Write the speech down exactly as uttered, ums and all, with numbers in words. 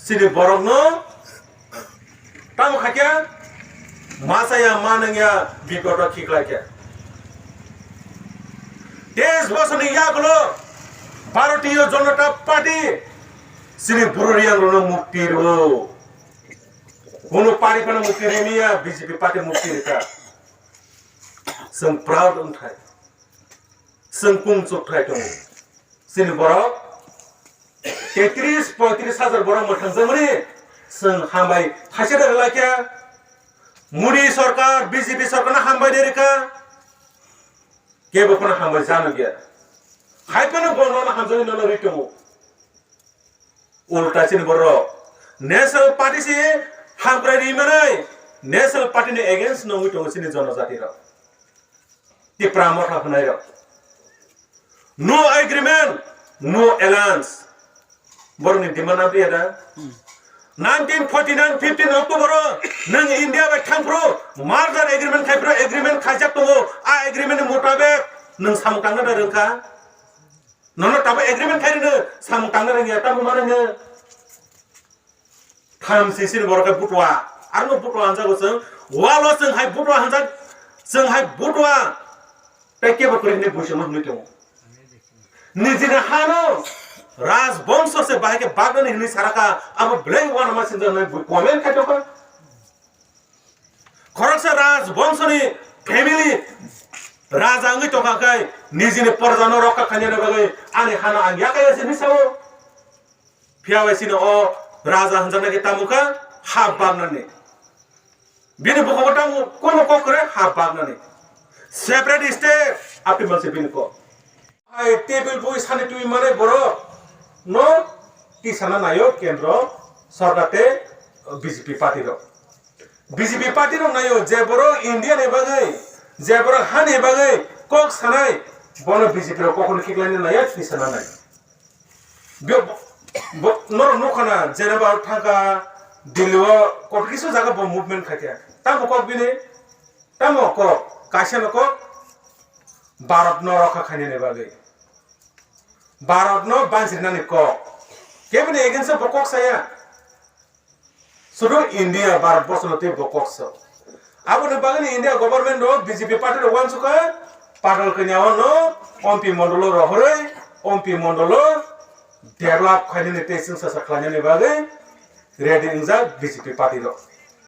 Chini borokno tamo khaikhe machaya manwngya bipodo khiklaikhe. Teis bosorni yagulo Bharatiya Janata Party chini bwrwi yangrokno mukti rwo. Kono party phano mukti rimiya, B J P party mukti rikha. Chwng proud wngthai. Chwng kung chukthai tongo. Chini borok tetris poitris hajar borok mwthangjakmani chwng hambai thaisa da rwlaikha. Modi sarkar, B J P sarkarno hambai de rikha. Kebo phano hambai jano gya. Hai phano bo nono hamjaknai nono ri tongo. Ulta chini borok National Party se hamkrai ri manai, National Party ni against no wngwi tongo chini jonojati rok. Tipra motha hwnai rok. No agreement, no alliance. Borokni demand apriya da? Nineteen forty-nine fifteen October o nwng India bai thangphuru merger agreement khaiphuru agreement khaijak tongo. A agreement ni mutabek nwng samung tangna da rwngkha? Nono tabo agreement khai rwno samung tangna rwngya, tamo ma rwngno? Tham sisini borok khe butua, arno butua hanjago chwng, walo chwng hai butua hanjak, chwng hai butua, tei kebo kwrwi hwnwi buisongno hwnwi tongo. Nijini hano rajbongso se bahai khe baknani hwnwi sarakha, abo belai uanama sinjak hwnwi bui comment khai tongkha. Khoroksa rajbongsoni family raja wngwi tongkha khe nijini porjano rokha khainani bagwi ani hano ang yakaya se hwnwi sao. Phiya bai chini o raja hwnjaknai khe tamo kha ha baknani. Bini bukhugo tamo kono kok kwrwi ha baknani. Separate state apni manse bini kok. Hai table bui sani twi mane borok no tisana naio kendro sorkar tei B J P party rok. B J P party rok naio je borok India ni bagwi, je borok hani bagwi kok sanai, bono B J P rok kokno khiklaina naio, tisana nai. Bo, bo, norok nukha na, jeneba thangkha Delhi o kok kisu jaga bo movement khaikha. Tamo kok bini, tamo kok, kaisa no kok, Bharat no rokha khainani bagwi. Bharat no banchirnani kok. Kebini against o bo kok saya. Sudu India, Bharat borso no tei bo kok so. Aboni bagwi ni India government rok B J P party rok uansukha, patal kanya o no Ompi Mondol o rohorwi, Ompi Mondol o develop khainani tei chwngsacha khlainani bagwi ready wngjak B J P party rok.